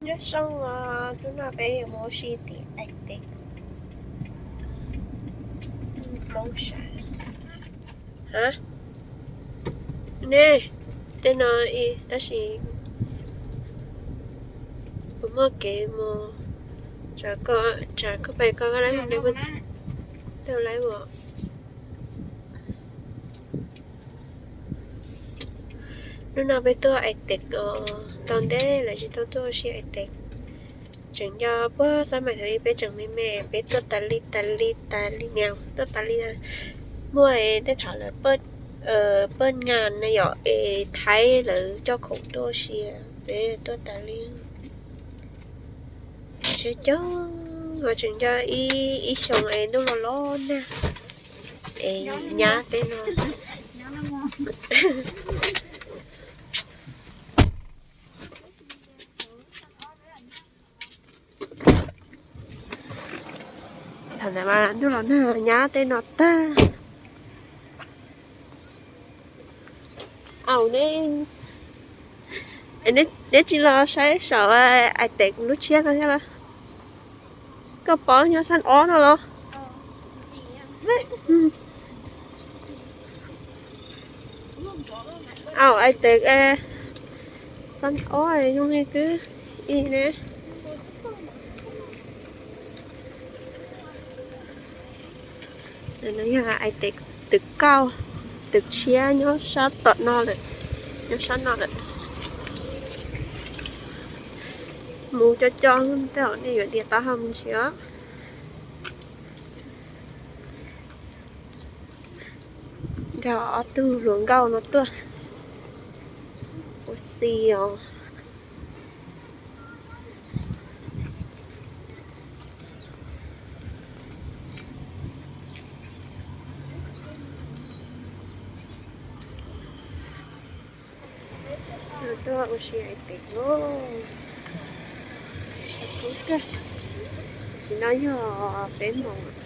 Nyob zoo os, hnub no peb yuav mus ua si tim Ais Tes Hmoob Sam. Ha, ne, tej no ib tab sis kuv muaj kev mus, tsam koj pais koj laib mus, tej laib mus. Hnub no peb tuaj Ais Tes tau ntej lawm tsis tau tuaj ua si Ais Tes. Tseem nco puag xab mais thaum ub peb tseem me me peb tuaj tas li tas li tas li niam tuaj tas li. Muaj tej thaum lawv pawj ngas na yom es Thaib lawv coj khoom tuaj ua si, peb tuaj tas li. Tseem coob, tseem nco ib xyoos es ntuj los los nag es nyab peb no. Thaum ntawd mas ntuj los nag nyab tej no tag. Au ne, neb tsis los saib saum Ais Tes lub tshiab no thiab los? Koj paub nyob xab ob no los? Au, Ais Tes xab ob zoo li twb ib ne. Yog Ais Tes twg kauj, twg tshiab nyob sab tom no lawm, nyob sab no lawm. Mus cov cov tej zaum nej yuav dias taub hau mus ntsis os. Nrog ob tug hluas nkauj no tuaj ua si os. Tuaj ua si Ais Tes lauj. Tam sim no yog peb moos.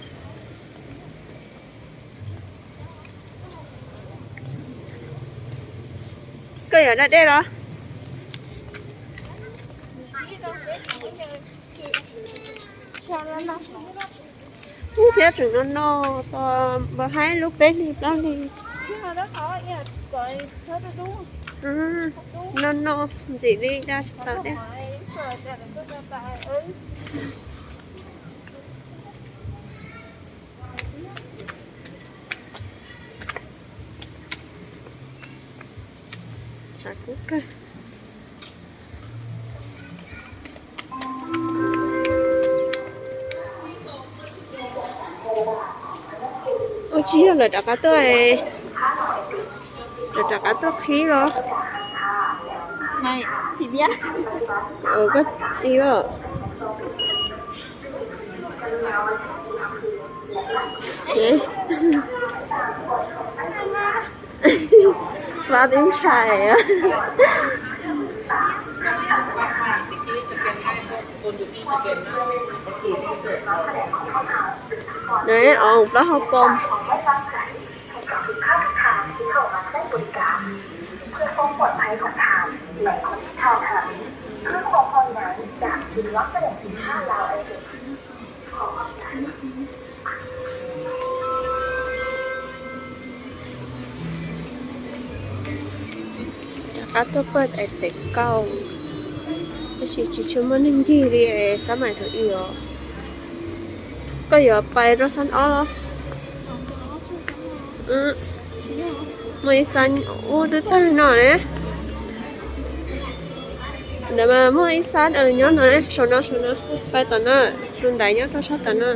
Koj yuav da dej los? Ub, thiab tseem no no, npawg haib lub peb hlis plaub hlis. No no ntxim li da tsis tau dej. Tshav kub kawg. Ua tsis yog lawv rov qab tuaj, lawv rov qab tuaj qhib los? Koj i Vaj tib ntshai. Os, plaub hau pom. Rov qab tuaj pawg es tes kauj, tab sis tsis tshua muaj neeg ncig li es xab mais thaum ib os. Koj yuav pais rau xab ob los? Muaj ib xab ub twb tag no ne. Ntawd mas muaj ib xab nyob no, saum no, saum no, pais tom no, tus ntaiv nyob rau sab tom no.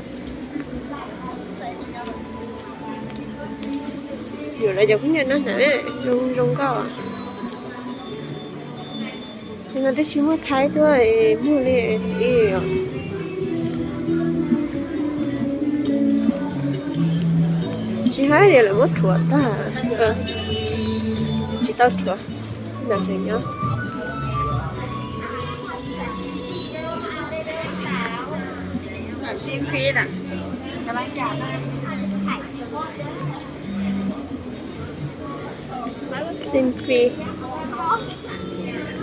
Yuav lawv cov kub nyiam no hnav zoo zoo nkauj. Ces no twb tsis muaj Thaib tuaj, muaj li os. Tsis hais tias lawv muab rhuav tag, tsis tau rhuav, nram tseem nyob. Xin free.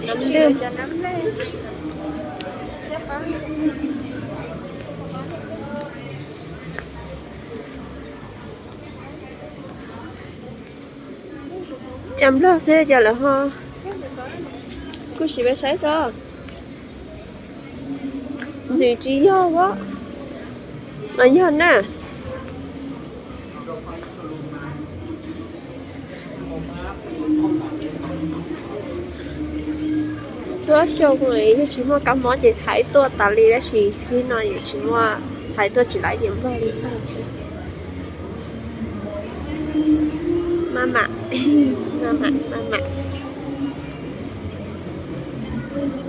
Nấm lươn. Cas nplog xwb cas lawv ho kuj sim peb saib tso. Ntxim tsis yog os, los yog na. Txhua xyoo yog tsis muaj kab mob ces thaiv tuaj tas li, tab sis hnub no yus tsis muaj, thaiv tuaj tsis laib ces nplog li ntag. Maj mam, maj mam, maj mam.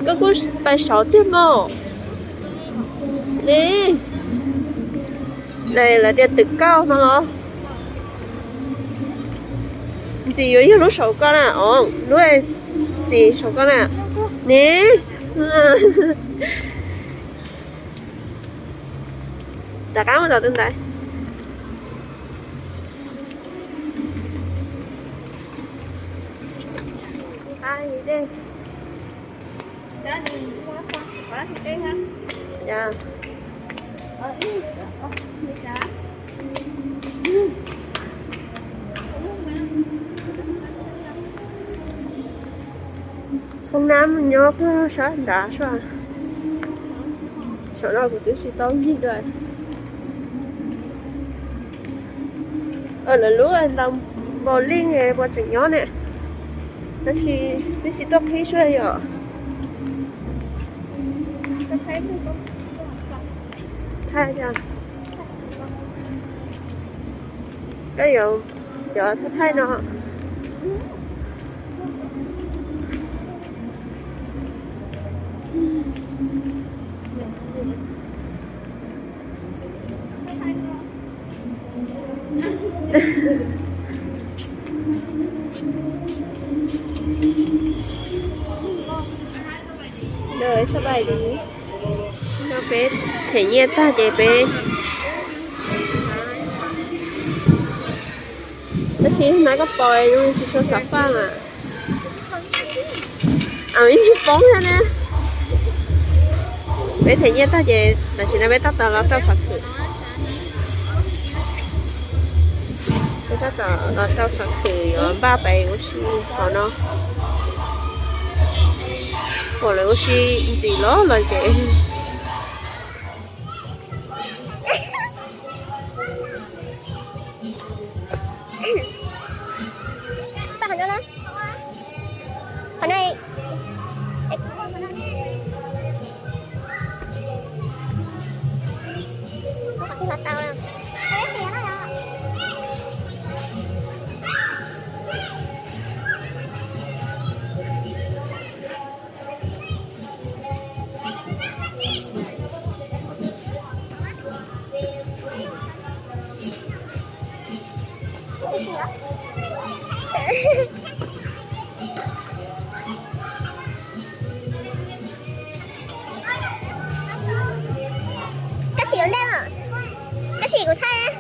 Koj kuj pais saud tiag mog. Li, lawv tias twm kauj no los. Ntxim yuav yog lub saum koj na, o, lub xis saum koj na. Ne. Rov qab mus tom tus ntawd. Hoob nab nyob puag sab nrad sua. Saum no kuv twb tsis tau ncig dua. Lawv lub ntawd npaum li puas tseem nyob ne, tab sis twb tsis tuaj qhib sua yom. Koj yuav cov thaij thaij no. Sawv daws, no peb them nyiaj tag ces peb, tab sis hmab koj pom zoo tsis tshua xav faj mas, ib tsis poob thiab na. Peb them nyiaj tag ces tam sim no peb tab tom los rau pham khwm. Peb tab tom los rau pham khwm yuav npaj pais ua si hauv no. Pom lawv ua si ntxim los los ces Koj sim ua ntej os, koj sim kuv thaij.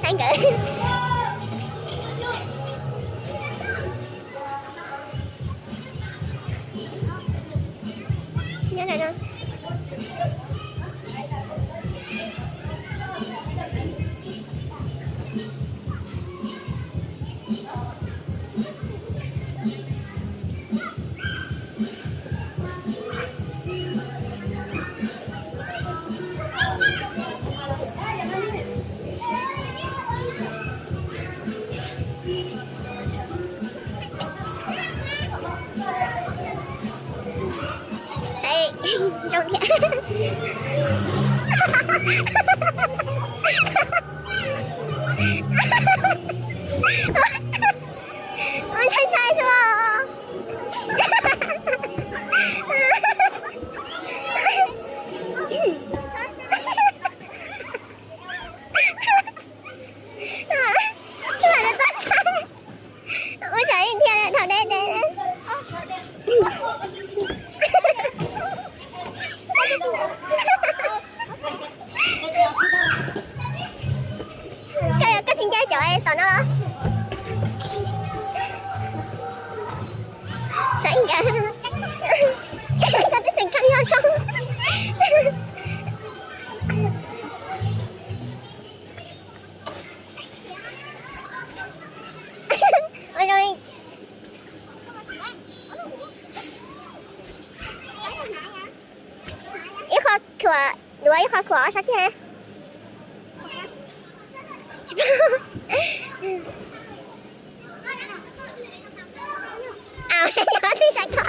Saib nkawd. Ê, zoo thiab. Ntshai ntshai xwb. Ua cas ib thiaj dhau deb deb. Duav ib qho khuam ob sab tiag. Au, yog tib sab ko.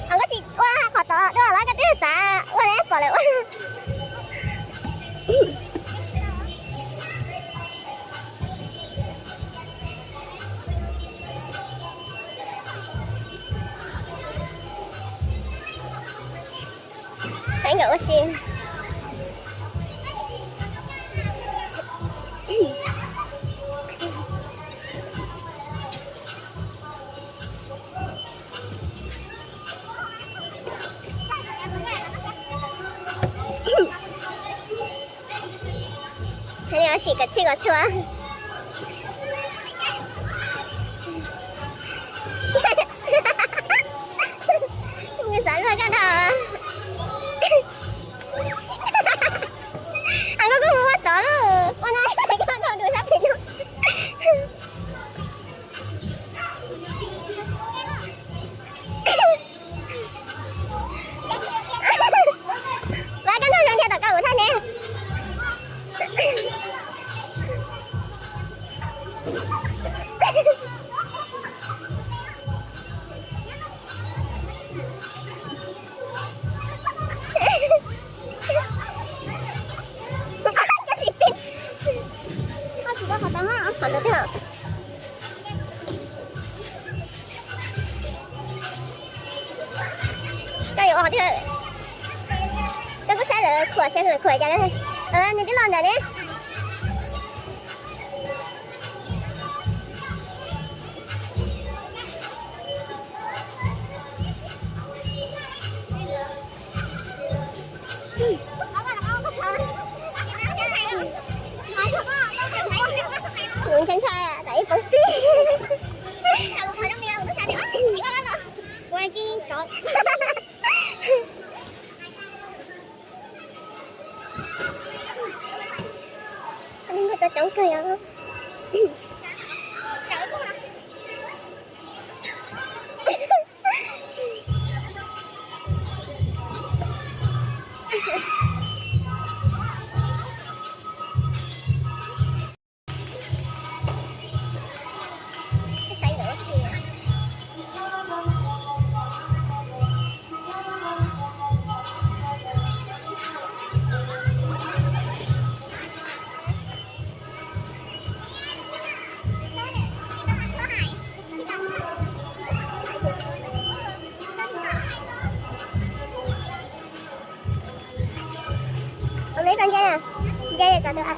Koj tsis ua qhov tod dua los koj twb xav ua li pom lawv ua. Saib nkawd ua si. Sim kom txhij kom txhua. Xav luag koj dhau. Koj kuj mus ua tod lauj, ua no koj dhau dua sab pem no. Vaj, koj nrog zoo dhia tom koj ua thaj ne. Koj tsis tau qhov tod, qhov ntawd thiab. Koj yuav ua qhov twg? Koj kuj saib lawv khuam, saib lawv khuam cas. Nws twb los ntawm ne. Kuv ntshai ntshai tam ib poob plig. Neeg tuaj coob kawg os. Ua li koj nce, nce kom tus a.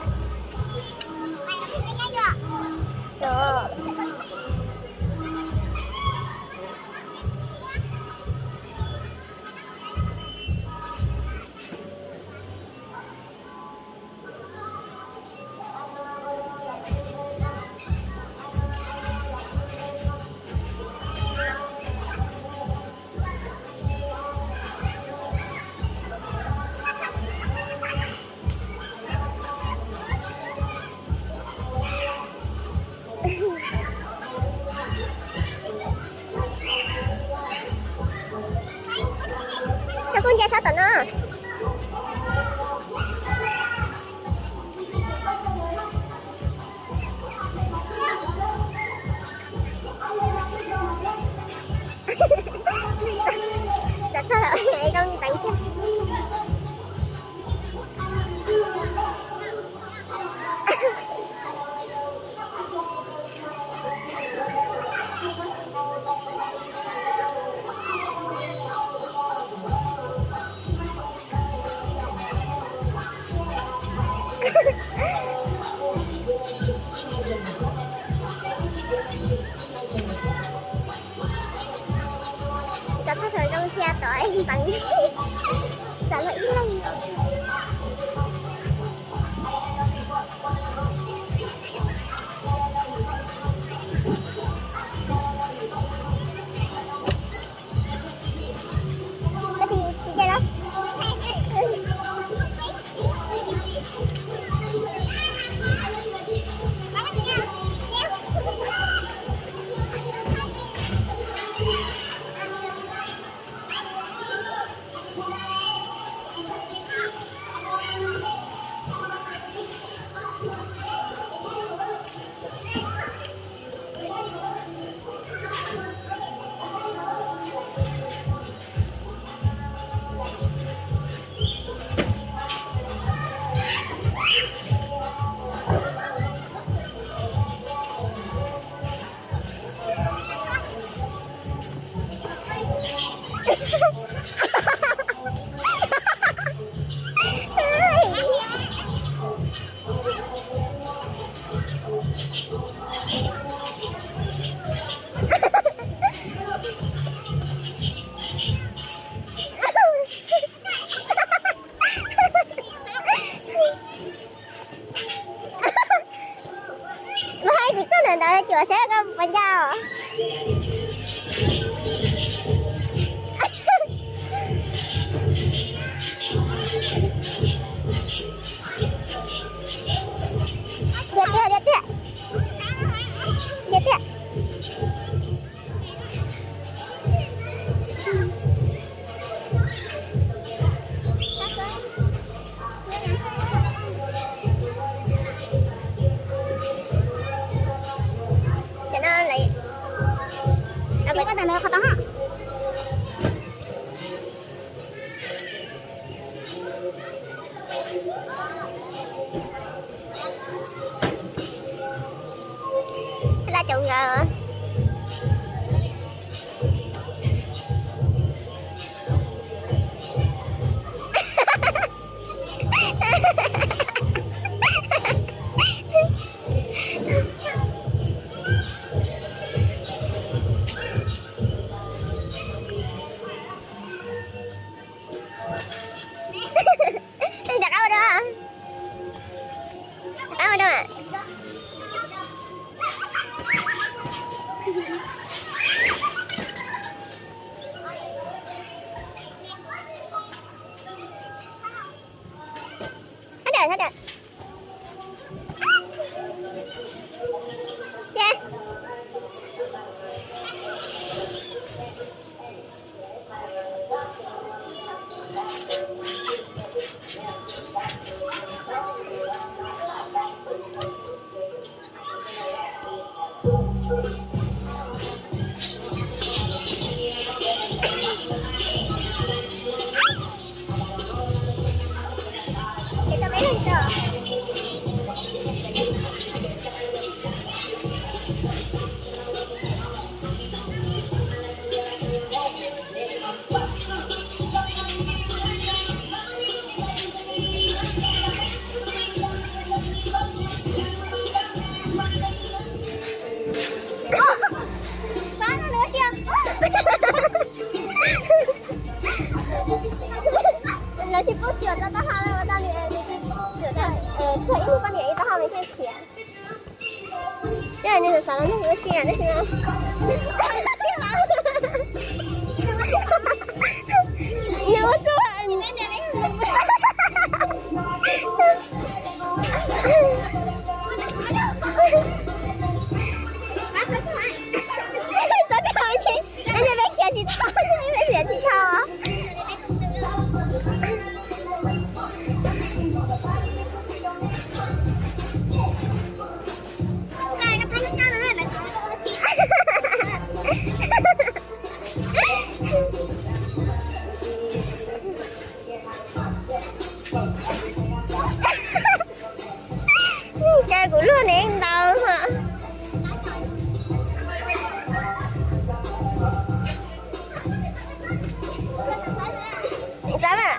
Ê, vắng. Xả lưỡi lên. Có gì, chị kia đó. Mas hais kuv txog ntawm ntawd cuam saib koj puas ncaj. Tiag tiag, tiag tiag. Tiag tiag. Cov no lawv, lawv ua tag nrho qhov tau ha. Laj cov nkawd. Rov qab ua dua. Rov qab ua dua. Thab dawm, thab dawm. Ces. Lawv tsis pub cuam rau taub hau, tau li, tsis pub cuam rau, tsuag ib lub poj niam ib taub hau me thiaj khiav. Ces nws xav xav los nug ua si na, tab sis mas nws ua txuj. Txhob kawm tsis, peb khiav tsis tau, peb khiav tsis tau. Cas kuv luag ne ntau. Txawm mas.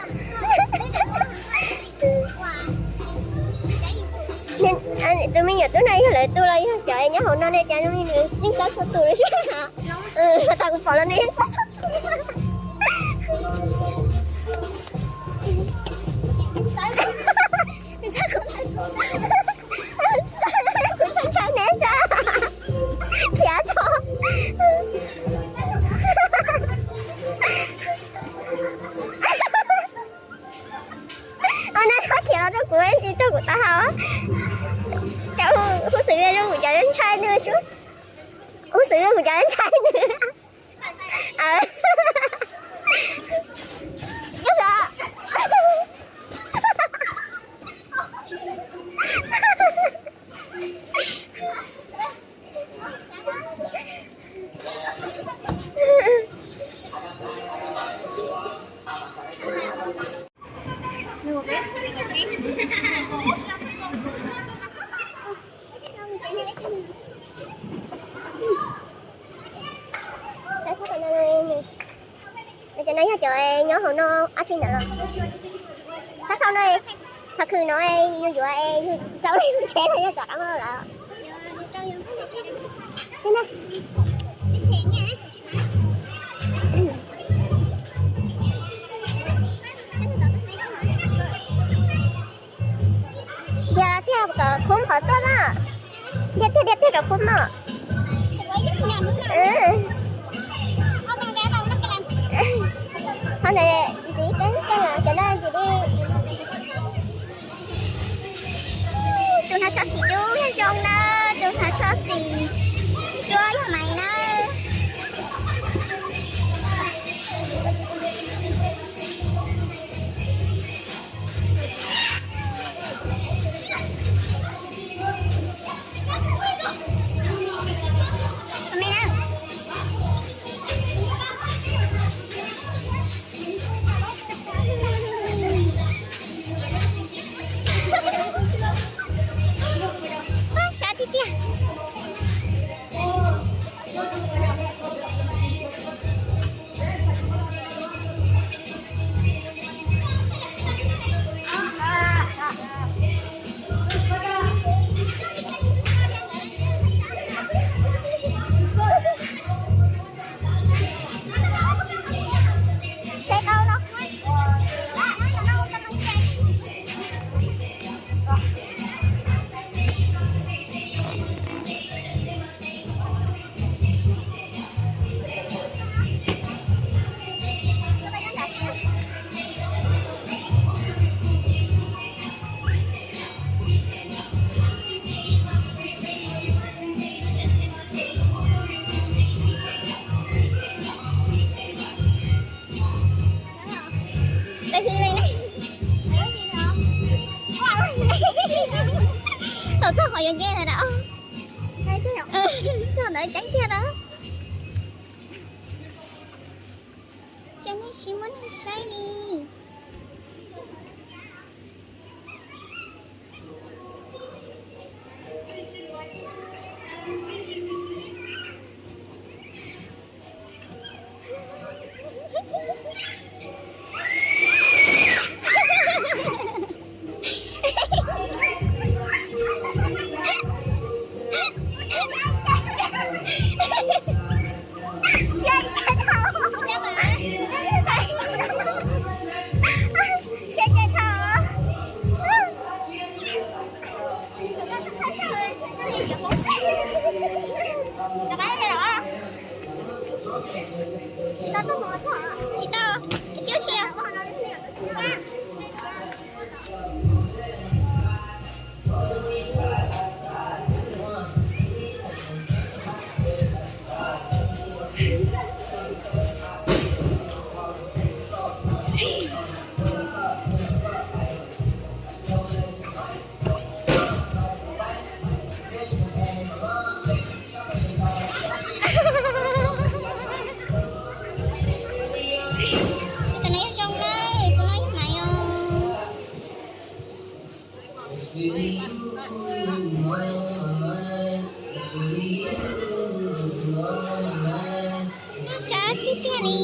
Tus me nyuam tub no yog lawv tus los yog cov nyob hauv no ne, cas zoo li nws yeej txawb txhua tus li seb. Thaum kuv pom los nws yeej txawb txhua tus. Mus cov ntshai. Ntshai sav. Cov no yog cov nyob hauv no dab tsi ntawd los? Sab khau no, qhov khw no yus yuav es yus rau li tsev no yog tsov rau lawm. Dhia tiag kom khub qhov tuaj na. Dhia tiag, dhia tiag kom khub no. Qhov ntawd ntxiv, cov no ntxiv li. Tus hnav sab xim dub yog zoo na, tus hnav sab xim suab yog Maiv na. Sab tiag tiag. Tau txog qhov yuav nce lawm na. Txog ntawd ceeb kiag tau. Cov nej tsis muaj neeg saib li. Tsis tau, tsis tau siab. Cov no yog zoo na, cov no yog Maiv os. Sab tiag tiag li.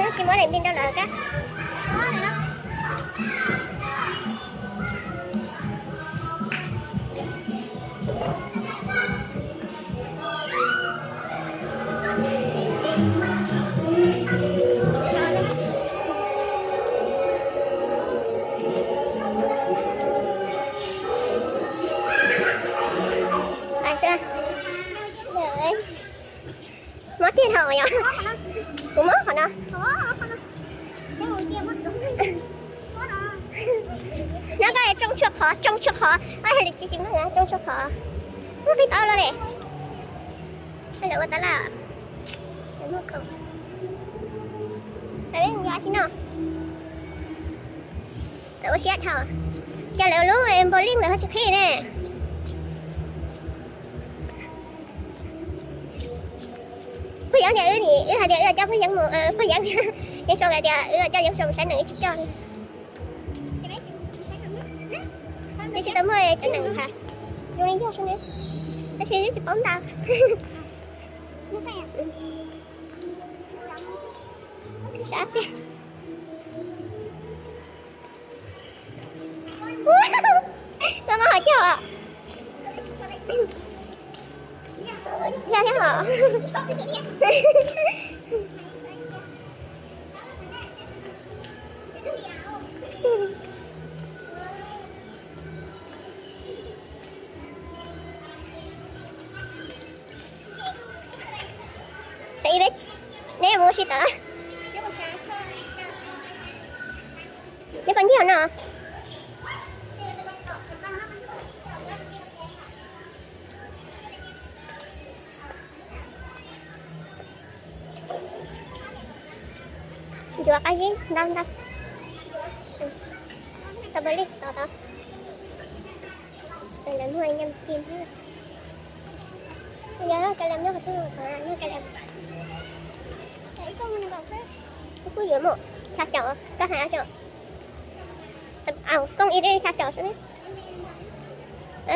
Tsis muab leej twg rau lawv kab. Mob tiag thaum yom. Kuv mob qhov no. Nyob koj tsoo tshuaj qhov, tsoo tshuaj qhov, oj hais lus tsis tsis muaj tsoo tshuaj qhov. Muaj qis tau los li. Lawv ua tab laj. Lawv muaj khoom. Lawv ua tsis no. Lawv ua siab dhau. Cas lawv lub npau lij lawv ho tsis qhib ne. Pog Yeeb tias wb, wb hais tias wb coj Pog Yeeb mus, Pog Yeeb, Yeeb Sau tias wb coj Yeeb Sau mus saib nees wb tsis coj li. Twb tsis tau muaj tsis nees ha. Zoo li yog sab ne. Tab sis twb tsis paub ntau. Sab tiag. Koj muab hov cog. Yog thiab hov. Neb mus ua si tod. Neb puas ncig hov no? Ncuav qab zib ntau ntau. Tau pawg lij tod tod. Lawv muag nyam ci thiab. Yog ka lem nyob qhov twg, yog ka lem. Kuj yuav mus xya caum, koj hais ob caum. Au, koob ib dej xya caum xwb.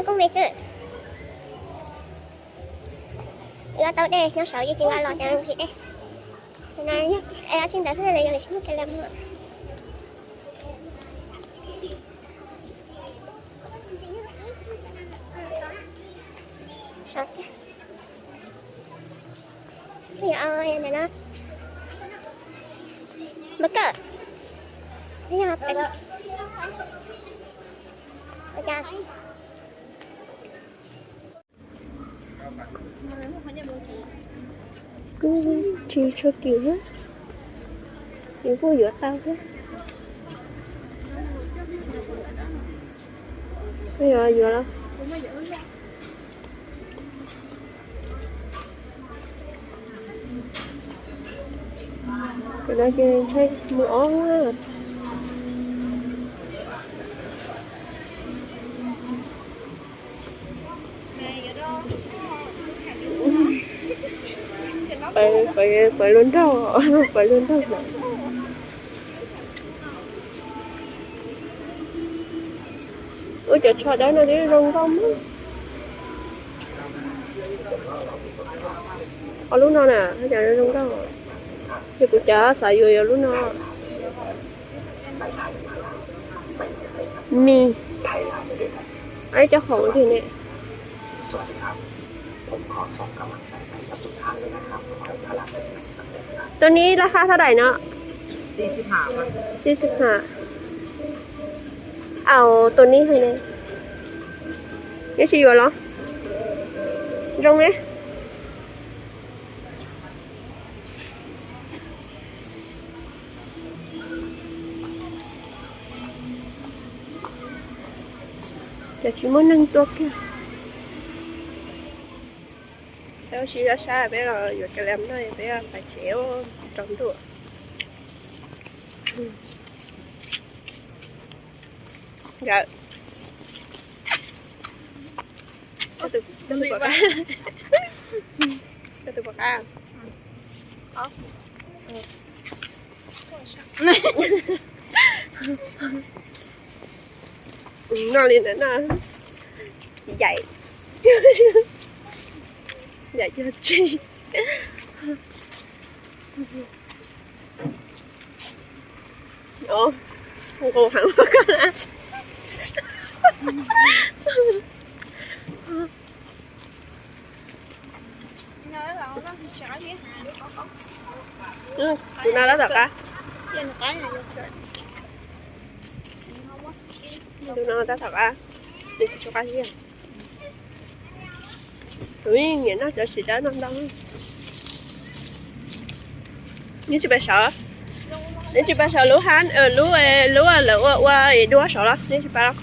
Koob me xwb. Yuav tau dej nyob saud yeej tsis nqa los ces nqhis dej. Tsis ntawd xwb, yog lawv tsis muaj ka lem mus. Npawg Kawm, kuj tsis tshua kim thiab, yus kuj yuav tau thiab. Yuav, yuav los. Cov no ces ntshai mus ob. Pawv luag nraug, pawv luag nraug na. Ua cov tsho dawb no twb zoo nkauj mas. Ob lub no na, cov zoo nkauj. Ces kuv cav xav yuav yuav lub no. Mi, ib cov hauv twg ne? Tus ni laj khab thab daim no? Xib xib ha. Au, tus ni hais ne. Neb tsis yuav los? Zoo ne. Cov tsis muaj neeg tuaj kiag. Peb ua si sab sab, peb los yuav ka lem no, peb pais tsev tsaus ntuj. Nkawd, koj tus pom qab. Noj li ntawd no, yaim, yaim cog tseg. Nqus heev koj na. Tus no tab tom qab. Tus no tab tom qab, nws tsis qab ziag. Tus nyiam noj cov tsis dawb no ntau. Neb tsis pais sawv, neb tsis pais sawv lub hab, lub, lub lawv ua ua es duab saud los neb tsis pais los?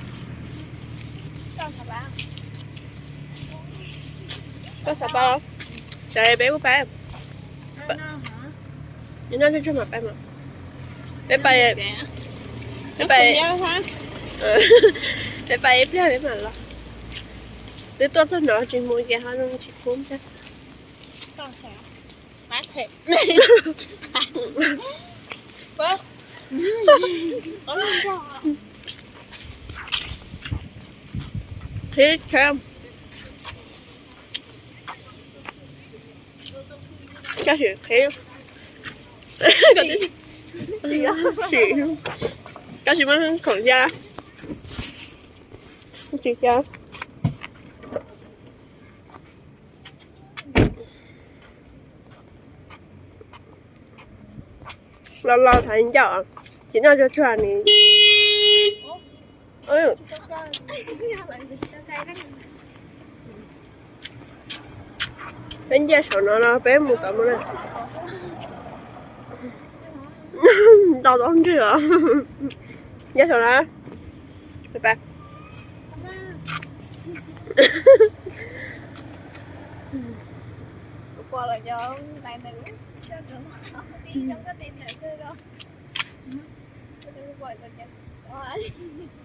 Koj xav pais los? Cas peb kuj pais. Noj tsuag tsuag mam pais mas. Peb pais, peb pais, peb pais ib pliag peb mam los. Twb tuaj txog no tsis mus ces ho zoo tsis kub thiab. Qhib, qhib. Koj sim qhib, koj sim muab khoom ya, tsis ca. Los los thaum ncauj, ces noj tsuag tsuag ni. Peb nce saum no los peb mus tom mus na. Ntau tau ntswg os. Nce saum no. Pais.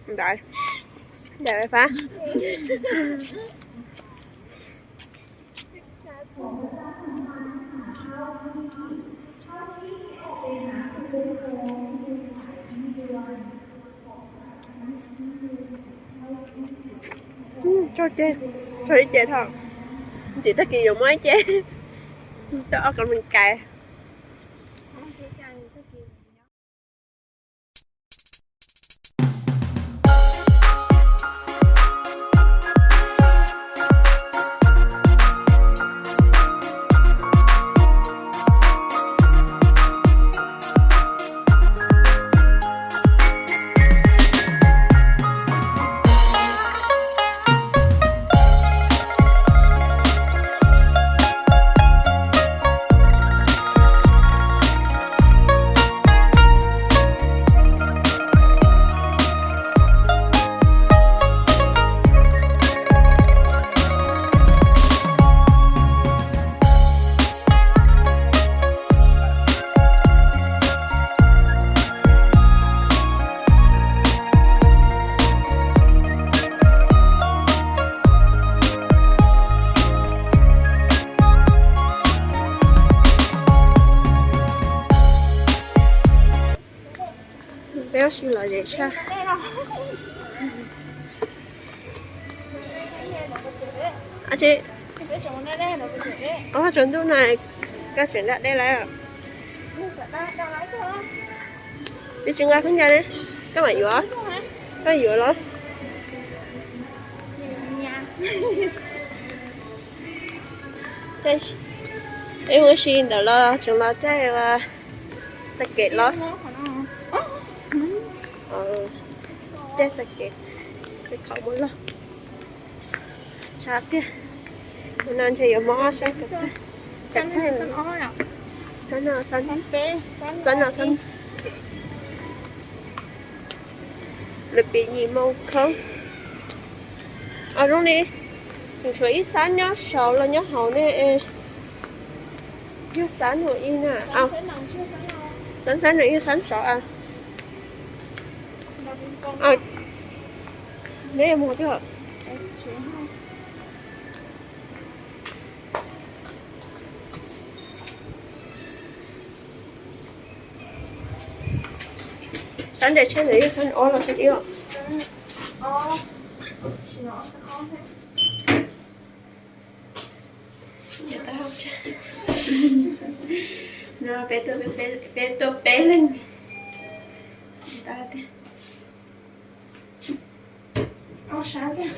Ntawd, ntawd fab. Tso ib ce tho. Ntxim tag kis yuav muab ib ce tau ob kas mes kais. Peb ua si lom zem tshaj. Ua tsaus ntuj no koj tseem da dej lawm. Twb tsis nqa khaub ncaws ne, koj mam yuav, koj yuav los. Peb ua si ntawm los tseem los caij xab kem los, caij xab kem, qhov muaj loj. Sab tiag. Tus no ntshe yuav mob sab, xab no, xab no, xab lwm pim yim moo khoob. Zoo li tseem tshuav ib xab nyob saud los nyob hauv ne. Yog xab no ib na, xab, xab no yog xab saud. Neb yuav mus twg? Xab nres tsheb ntawd yog xab ob los xab ib os? No peb tuaj peb leeg. Tag tiag. Ob sab tiag.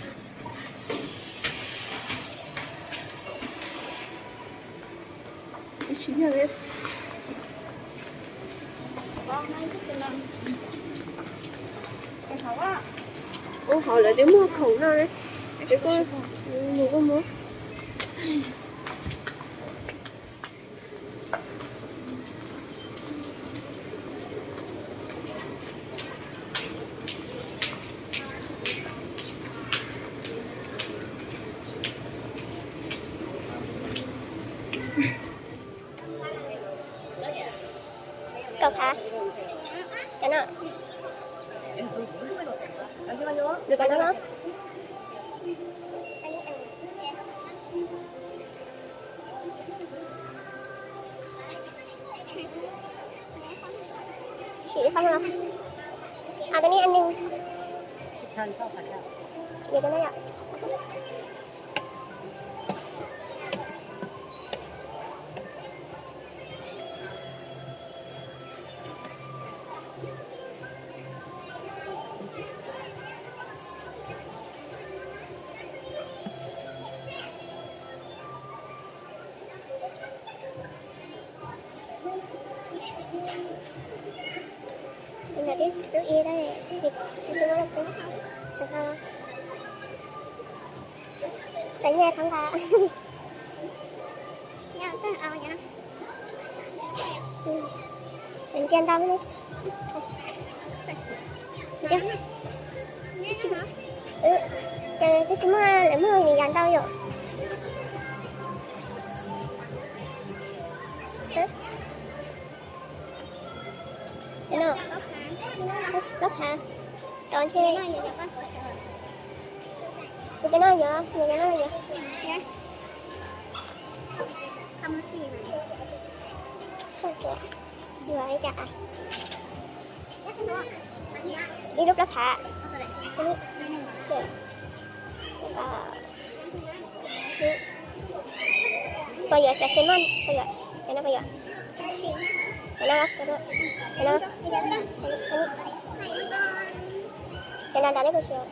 Tsis yog li. Ua hauv lawv twb muag khoom noj li. Mus kuj mus. Kaum phav. Cov no. Cov no no. Sim li qhov no. Tos nej ăn nưng. Giờ cho nó lọc. Tau nyiaj thoob nqa. Ntsia ntau li. Ces twb tsis muaj lawv muag vim yam ntau yom. No, plaub phav. Rov ntshe. Kuv cov no yuav, kuv cov no yuav. Soj tias yuav ib co, ib lub plaub phav. Puas yuav cov xes moj, puas yuav cov no, puas yuav? Cov no, cov no, cov no nrad neb puas siv?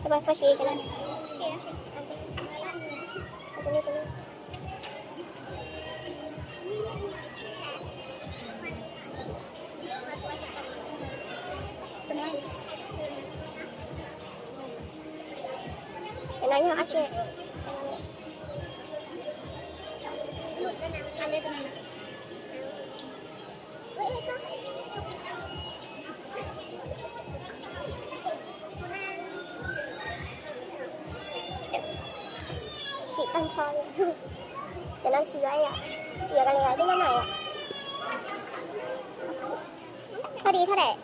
Puas siv cov no? Cov no yog dab tsi? Sim tag nrho li. Cov no tsis yuav yom, tsis yuav kov li, twb nyob no yom. Thoj di thoj daim.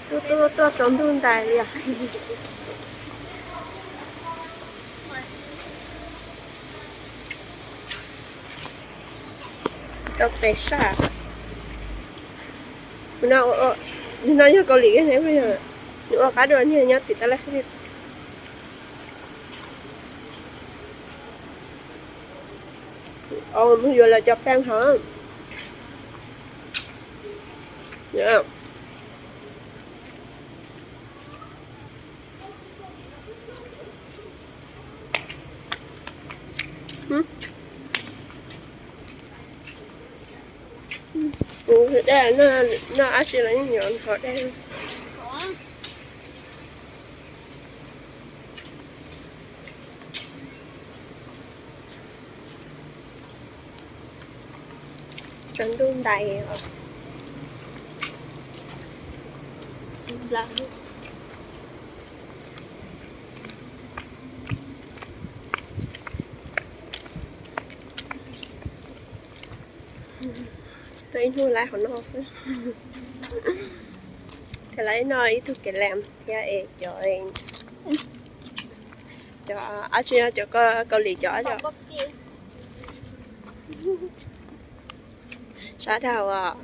Tuaj tuaj tuaj tsaus ntuj ntais li os. Tsis tau tes saj. Nim no yog Kaus Lim ne, nws ua qab dua niag nyob tim tab laj xwb. Mus yuav lawv cov peeb hov. Kuv dab no, no ab tsi los yeej yuav hov dab. Tsaus ntuj ntais os. Tuaj ib hnub lawm hov no xwb. Ces lawv no ib tug kev lam thiab es cov, Cov ab tsi, cov Kaus Lim cov ab tsi. Sab dhau os.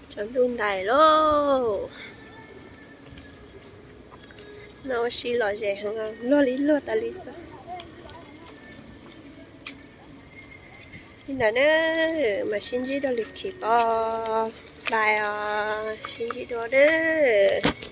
Tsaus ntuj ntais lauj. No ua si lom zem heev, luag li luag tas li xwb. Li ntawd na, mam sib ntsib rau lwm khis pab. Bye os, sib ntsib dua nawb.